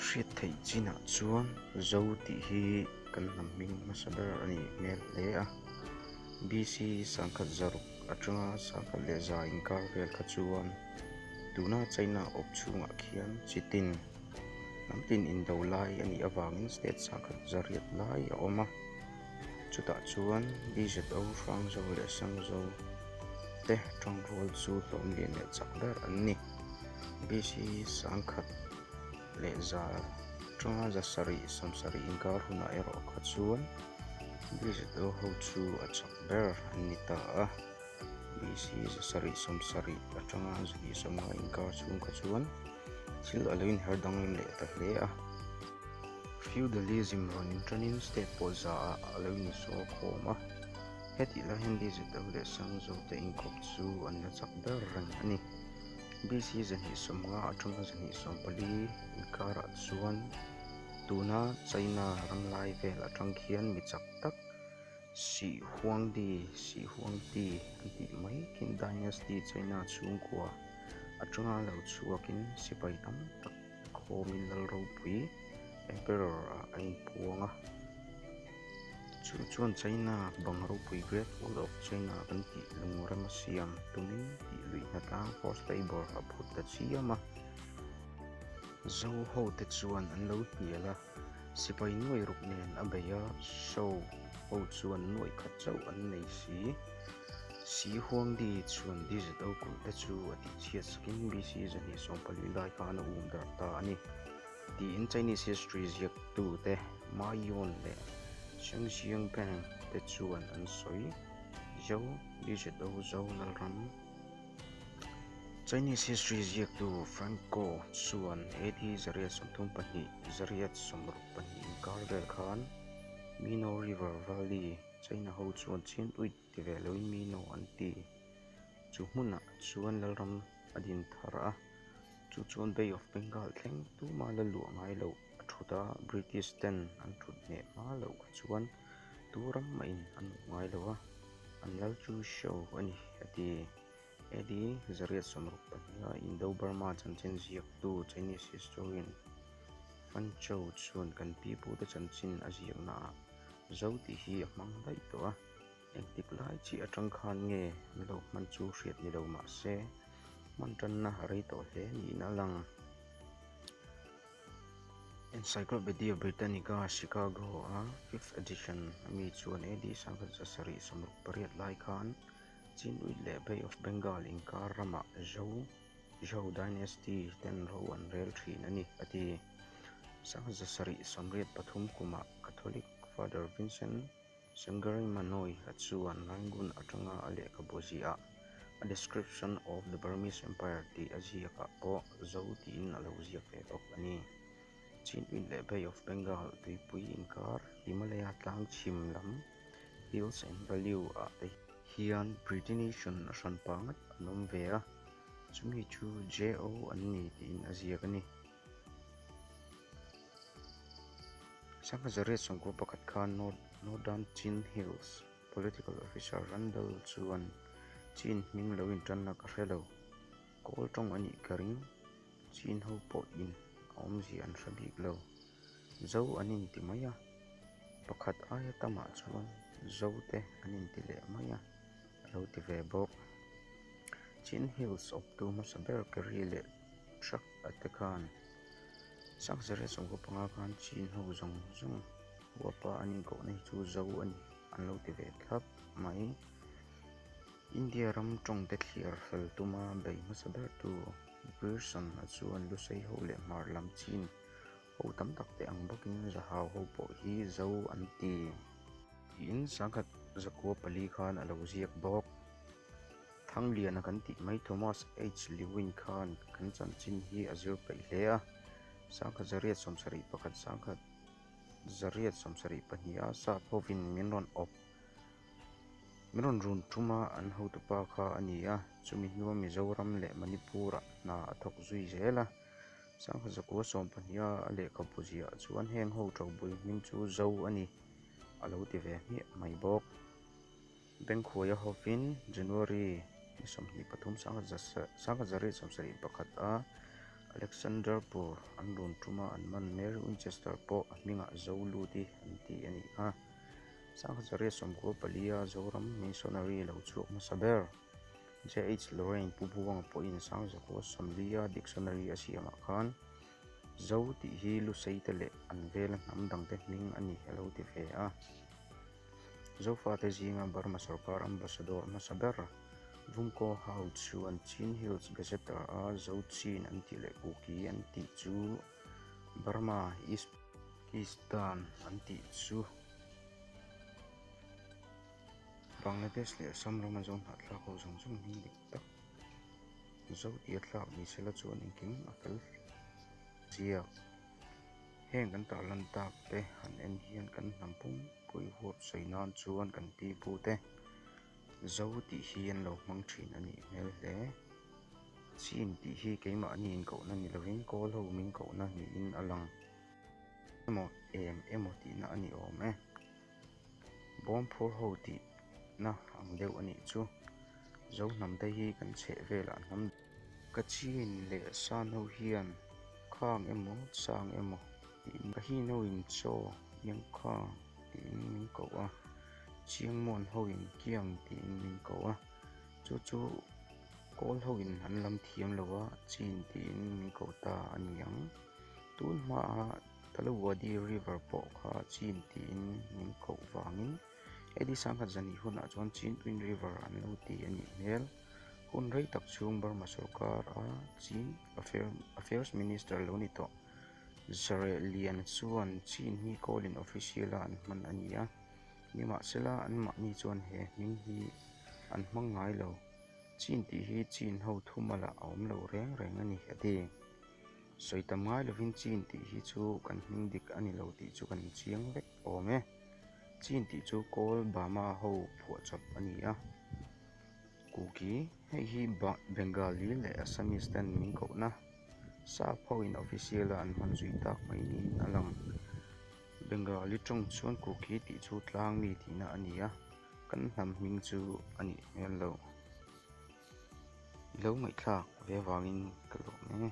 Hriat theih chinah chuan Zo tih hi kan hnam hming hmasa ber a nih hmel hle a. BC sangkhat zaruk atanga sangkhat leh za inkar vel kha chuan tuna China awp chhungah khian chitin hnam tin indo lai a nih avangin state sangkhat zariat lai a awm a. Chutah chuan BZO Hrangzo leh Sangzo te tangrual chu hlawm lian leh chak ber an ni. BC sangkhat leh za atanga zasarih sawmsarih inkar hunah erawh kha chuan BZO ho chu a chak ber an ni ta a. BC zasarih sawmsarih atanga zahnih sawmnga inkar chhung kha chuan thil a lo inher danglam leh ta hle a. Feudalism rawn inṭanin state pawh za ah a lo insaw khawm a, hetih lai hian BZO leh Sangzo te inkawp chu an la chak ber reng a ni. BC 250 atanga 240 inkarah chuan tuna China ram lai vel atang khian mi chak tak Shi Huangdi, Shi Huangti an tih mai Qin Dynasty China chhungkua atanga lo chhuakin sipai tam tak khawmin lal ropui Emperor ah a inpuang a. Chu chuan China bang ropui Great Wall of China kan tih lungrem a siam tumin tih luih hnatlang forced labour a phut ta chiam a. Zo ho te chuan an lo hnial a, sipai nuai ruk nen a bei a, Shou ho chuan nuai khat chauh an nei si. Si Huangdi chuan DZO kulh te chu a tihchhiat sakin BC 240 lai khan a um darh ta a ni. Tiin Chinese history ziaktute Ma Yun leh Sheng Xiangbang te chuan an sawi. Zhou, DZO Zhou Lalram. Chinese history ziaktu Frank Ko chuan AD 132, 162 inkar vel khan Mino River Valley, China ho chuan Chin Uit ti ve loin Mino an ti. Chu hmunah chuan Lalram a din thar a, chu chuan Bay of Bengal thleng tuma la luah ngai loh a thut a, British ten an thut hneh hma loh kha chuan tu ram mahin an awm ngai lo a, an lal chu show a ni a ti. AD 862 a Indo-Burma chanchin ziaktu Chinese historian Fan Chou chuan kan pipute chanchin a ziaknaah Zo tih hi a hmang daih tawh a. Engtik lai chiah atang khan nge an lo hman chu hriat ni lo mah se, hman tanna a rei tawh hle niin a lang. Encyclopedia Britannica Chicago a fifth edition a mi chuan AD 1768 lai khan Chinwit leh Bay of Bengal inkar ramah Zhou Zhou Dynasty ten ro an rel thin a ni, a ti. 1783 kumah Catholic Father Vincent Sangari Manoi a chuan Rangoon atanga a lehkhabu ziah A Description of the Burmese Empire tih a ziakah pawh Zo tiin a lo ziak ve bawk a ni. Chinwin leh Bay of Bengal tuipui inkar Himalaya tlang chhim lam Hills and Valley ah te hian Britination a hran pa ngat an awm ve a, chumi chu JO an ni tiin a ziak a ni. Sangha zariat sawmkua pakhat khan Northern Chin Hills Political Officer Randall chuan Chin hming lo intanna ka hre lo, kawl tawng a nih ka ring, Chin ho pawhin a awmzia an hre bik lo, Zo an inti mai a, pakhat aia tamah chuan Zo te an inti leh mai a, a lo ti ve bawk. Chin Hills awptu hmasa ber Kerry leh Truck a te khan 1965 khan Chin ho zawng zawng huapa an inkohna hi chu Zo a ni an lo ti ve thlap mai. India ram tawngte thliar fel tuma bei hmasa bertu Grierson a chuan Lusei ho leh Hmar lam Chin ho tam tak te ang bawkin Zahau ho pawh hi Zo an ti. Tiin 1904 khan a lo ziak bawk. Thangliana kan tih mai Thomas H. Lewin khan kan chanchin hi a zir peih hle a, 1871, 1872 a sap hovin min rawn awp, min rawn run tum a, an hotupa kha a ni a, chumi hnua Mizoram leh Manipur-ah hna a thawk zui zel a. 1912 a a lehkhabu ziah chuan heng ho ṭobul hming chu Zo a ni a lo ti ve hmiah mai bawk. Bengkhuaia hovin January ni 23 sangkhat 121 a Alexanderpur an run tuma an man Mary Winchester pawh a hmingah Zoluti an ti a nih kha. 1994 a Zoram Missionary lo chhuak hmasa ber JH Lorrain Pu Buanga pawhin 1940 a dictionary a siamah khan Zo tih hi Luseite leh an vela hnam dangte hming a ni a lo ti ve a. Zofate zinga Burma sorkar ambassador hmasa ber Vumko Hau chuan Chin Hills Gazetteer a Zo Chin an tih leh Kuki an tih chu Burma East Pakistan an tih chu Bangladesh leh Assam rama Zo hnahthlak ho zawng zawng hming dik tak Zo tia thlak ni sela chuan engkim a fel ziak. Heng kan tarlan tak te han en hian kan hnam pumpui huap sawi nan chuan kan pi pu te Zo tih hi an lo hmang thin a nih hmel hle. Chin tih hi keimahni inkohna ni lovin kawl ho min kohna niin a lang emaw em emaw tihna a ni awm e. Bawmphur ho tihna ang deuh a nih chu. Zo hnam te hi kan chheh velah hnam. Kachin leh San ho hian khang emaw chang emaw tiin Kahin ho in chaw iang khang tiin min koh a, Chiangmawn ho in kiang tiin min koh a, chu chu Kawl ho in an lam thiam lo a, Chin tiin min koh ta a ni ang. Tun hmaah Talawadi River pawh kha Chin tiin min koh vangin AD 1002 hunah chuan Chin Twin River an lo ti a nih hmel. Hun rei tak chhung Burma sorkar a Chin Affairs Minister lo ni tawh Zare Lian chuan Chin hi Kawlin official a an hman a ni a, nimahsela anmahni chuan he hming hi an hmang ngai lo. Chin tih hi Chin ho thumalah a awm lo reng reng a ni, a ti. Sawi tam ngai lovin Chin tih hi chu kan hming dik a ni lo tih chu kan chiang vek awm e. Chin tih chu Kawl Bama ho phuahchawp a ni a. Kuki, hei hi Bengali leh Assamese ten min kohna sap hoin official a an hman zui tak mai niin a lang. Bengali tawng chuan Kuki tih chu tlang mi tihna a ni a, kan hnam hming chu a nih hmel lo. I lo ngaihthlak ve avangin ka lawm e.